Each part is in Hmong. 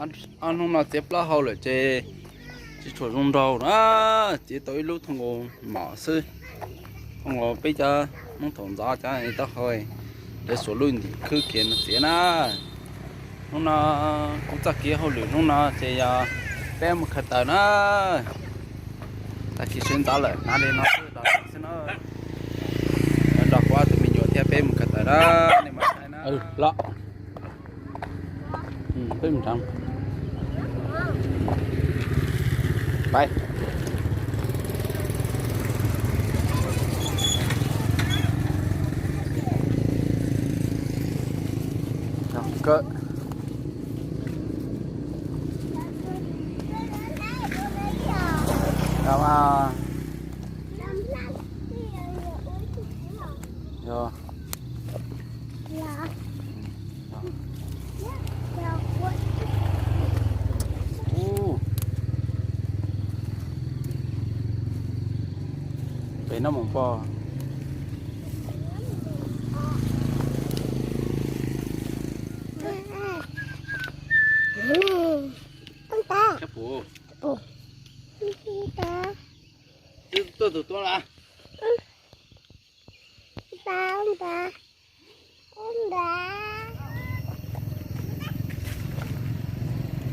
Ob hnub no txiav plaub hau lawm ces tsis tshua zoo nraug na, txiav tau ib lub thooj nkaus mom xwb. Thooj nkaus peb cov Hmoob thaum ntxov cov taub hau, lawv xuas lub ntim khwb kiag no txiav na. Hnub no kuv txoj kev hauj lwm hnub no ces yog peb mus khaws taws na. Tag kis sawv ntxov lawm hnav li no xwb los xwb na. Nrog kuv ob tug me nyuam thiab peb mus khaws taws na, nej mam saib na. Los. Peb mus nrad. Pais. Kawg. Yog. Pem no mus pog. Kab pum. Twb tuaj tus tuaj las.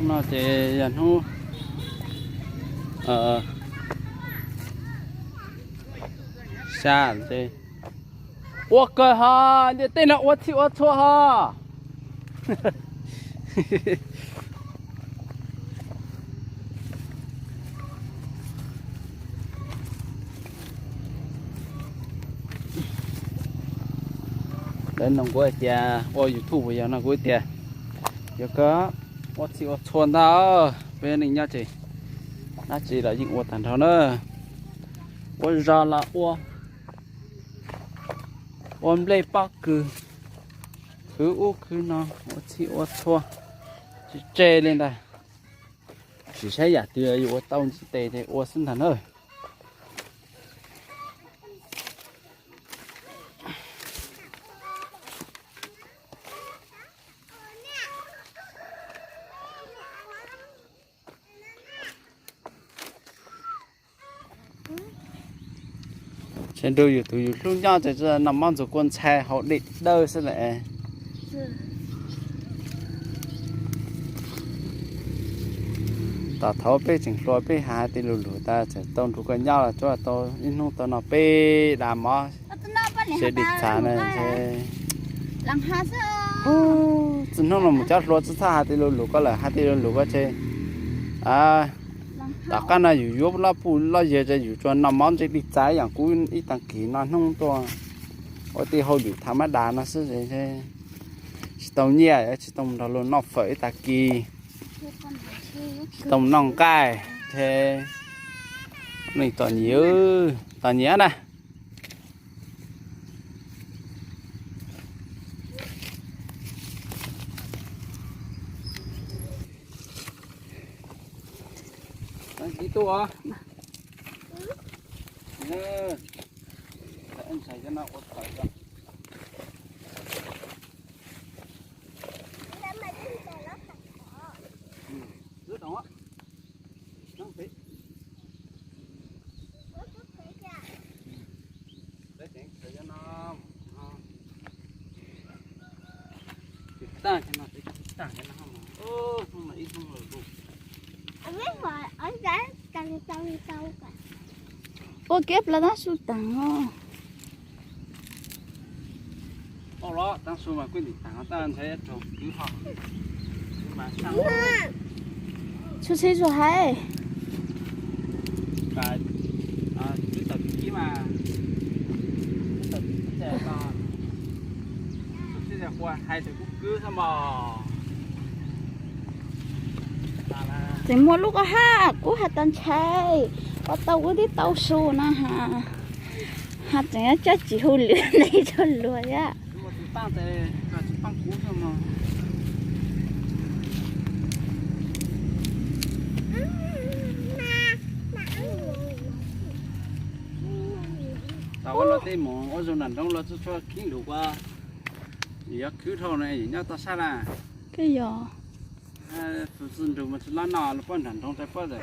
No ces yog hnub xya ces ua kawg ho, ntiaj teb no ua txhij ua txhua ho. Lawv nug kuv hais tias ua YouTube puas yog no, kuv tias yog kawg, ua txhij ua txhua ntag. Peb neej nyob ces dab tsi los yeej ua tag nrho na. Ua zog los ua, ua nplej pob kws, khwv ub khwv no, ua txhij ua txhua, tsis tseg li ntag. Tsis saib yam twg yuav ua tau ntsib tes ces ua xwb ntag na. Saib nrug yus tus yus hlub nyob ces noj mov ntxuag kua ntxhais haus dej dawb xwb las. Tom thaud peb tseem hluas peb hais hais tej lus lus tas txawm tau nrug koj nyob los tsuas tau ib hnub tau no peb da mov, sib dim txhas na. Txij hnub no mus cov hluas tsis txhob hais tej lus lus koj lawm, hais tej lus lus koj ces tom qab no yus yuav loj puj loj yawg ces yus tsuas noj mov ntsej dej txav ib yam kuv ib tag kis no hnub tuaj ua tej hauj lwm tha mab das no xwb. Tsis tau nyiaj, tsis tau mus nrog luag noj fawm ib tag kis, tsis tau mus noj nqaij, ces nej txom nyem, txom nyem na. Ua kiab plaws tab su taag os. Tau los taab su mas kuj ntim taag, tab ntshai raug kwv ho. Txhua txhia zuag hais. Kwv tau kwv mas, kwv tau kwv ces, txhua txhia zuag hais tias kuv kwv xwb mog. Tseem muaj lub koj hab kuv has tas ntshai, ua tau kuv twb tau su no ha. Has tseem coj tsis hu lwm neeg txhua luag yam. Tau ua luag tej mus ua zoo nram nroog los txhua txhua khib lug ua, yog khwv dhau na yus nyob toj sab na. Koj yog. Tus txiv nrug mas tsis lab noj los poj nrag nroog tais poj tawm,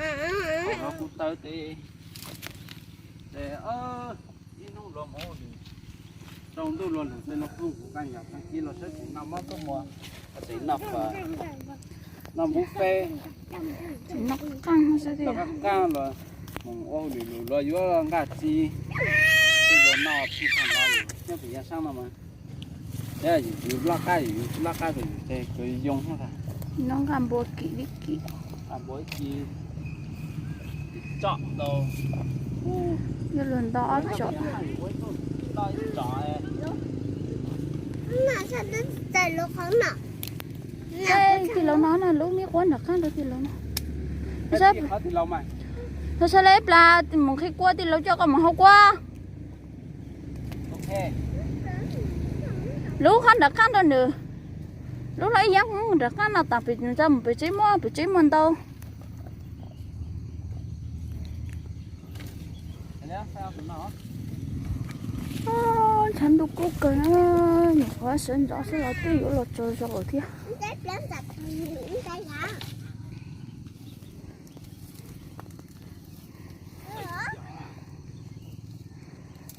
qhov kuv taw tes, ces ib hnub luag mus ua lwm, rau ntuj luag lwm tes luag pheej kuv qee yog qee kis los saib tseem noj mov tuaj muag, tseem noj, noj npub feb, noj qab qab los mus ua lwm lus luag yuav nqaj txiv, tej luag noj txij thaum no nyob pem yav sab no mas, yus loj qab yus tsis loj qab tes yus ces kawg yoo thiab. Noj nqaj npua kim li kim. Nqaj npua ib kis tsom ntau. Yog luag nto ob tsom. Tij laug no na, lub me quab nram qab ntawd tij laug no. Tus sawv le plas mus qhib kuab, tij laug coj koj mus hau kuab. Lub qhov nram qab ntawd nws, lub no ib yam nram qab no tas pem txaj mus pem tsev muaj, pem tsev muaj ntau. Ntshav ntuj kub kawg na, nyuam qhuav sawv ntxov xwb los twb yuav los tsaug zog lawm thiab.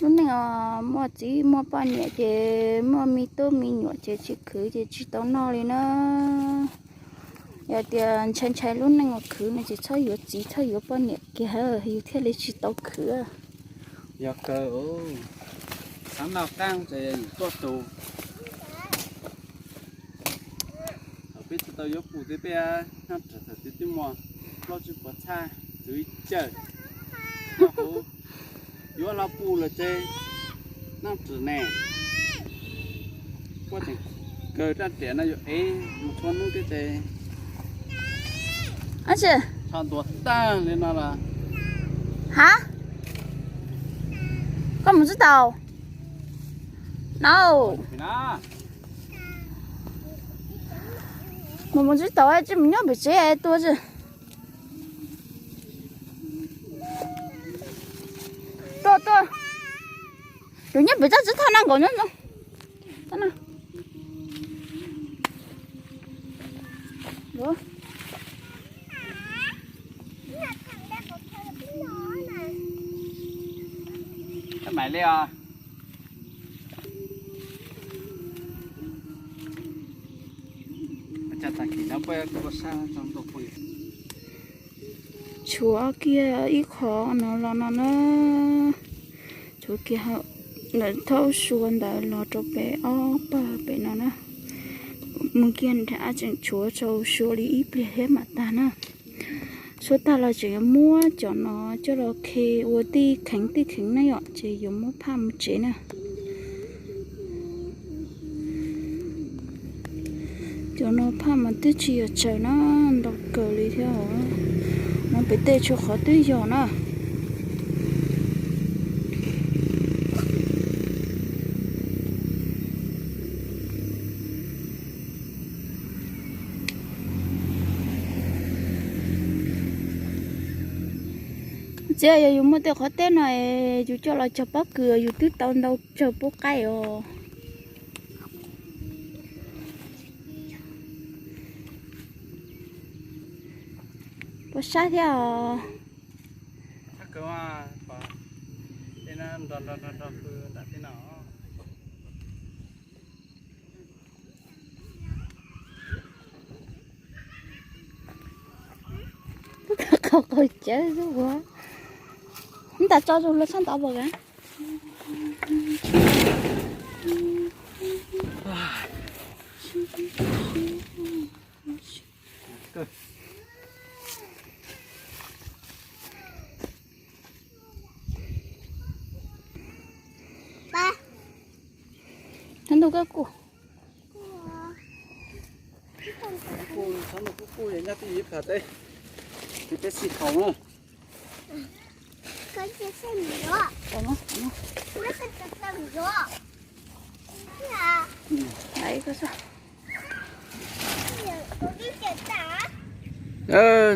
Lub neej os, muaj txiv muaj poj niam ces muaj me tub me nyuam ces tsis khwv ces tsis tau noj li na. Yog tias ntshai ntshai lub neej uas khwv no ces txhob yuav txiv txhob yuav poj niam kiag, yus thiaj li tsis tau khwv. Yog kawg, xav noj qab ces yus tuaj tus. Thaum peb tsis tau yuav pum ces peb nyob rau thaum twg twb muaj plaub tsib puas txhab txwv cawm. Nyob hauv yuav los pum lawm ces noj rau ne. Puab tseem kawg raj riam no yuav ev mus txhua hnub thiab ces tso ntua tag li no los. Ha? Koj mus tsis tau? No. Mus mus tsis tau tsis mus nyob pem tsev tuaj tsis. Tuaj tuaj. Lus nyob pem txaj tsis thaj na nkaus nyob no. Maiv li os. Tshuav kiag ib qho no los no na. Tshuav kiag ntawm thaub sua ntawd los rau pem ob pawg pem no na. Mus kiag nrad tseem tshuav tsaus sua li ib pliag thiab mam tag na. Sua tag los tseem yuav muab cov no coj los khe ua tij kheev tij kheev na yom, ces yuav muab phaj mus tsev na. Cov no phaj mas twb tsis yog tsaws na, ntau kawg li thiab os. No pem tej tshuav qhov twb yog na. Txiv, yog yus muaj tej qhov teb no es yus coj los cog pob kws yus twb tau ntau tsawg pub qaib os. Puas sab thiab os? Qhov qaug cawv xwb ua. Ntas tso zus los tshaj ntawd puas gaj? Ntuj koj kuj, kuj, kuj nyob twj ywm ib plag teb, ces peb xij haus na.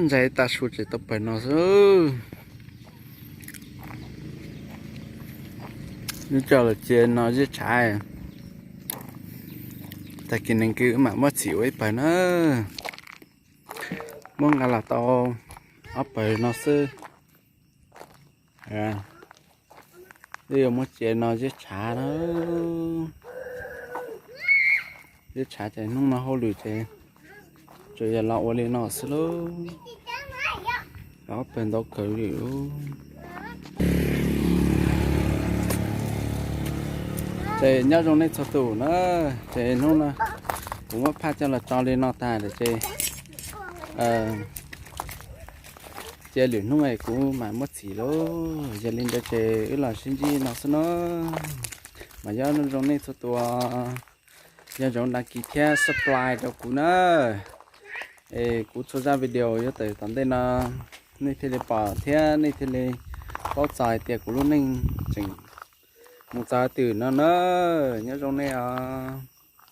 Ntxais tas su tseem tau pawg no xwb. Lub coj los cia no ziab tshav. Tag kis neeg kwv mam muab txhim ua ib pawg na. Muab nqa los tau ob pawg no xwb. Wb yuav muab tsev no ziab tshav na. Ziab tshav ces hnub no hauj lwm ces tsuas yog los ua li no xwb lauj. Ob pawg ntau kawg li. Ces nyob zoo nej txhua tus na, ces hnub no kuv muab phaj coj los tso li no tag lawm ces cia lwm hnub es kuv mam muab txhim lauj. Yog li ntawd ces wb los sib ntsib no xwb na. Mas nyob zoo nej txhua tus, nco ntsoov đăng ký thiab subscribe rau kuv na. Es kuv txhua zaj video yuav tawm tom ntej no nej thiaj li pom thiab nej thiaj li paub txog hais tias kuv lub neej tseem mus txog twg no na. Nyob zoo nej os.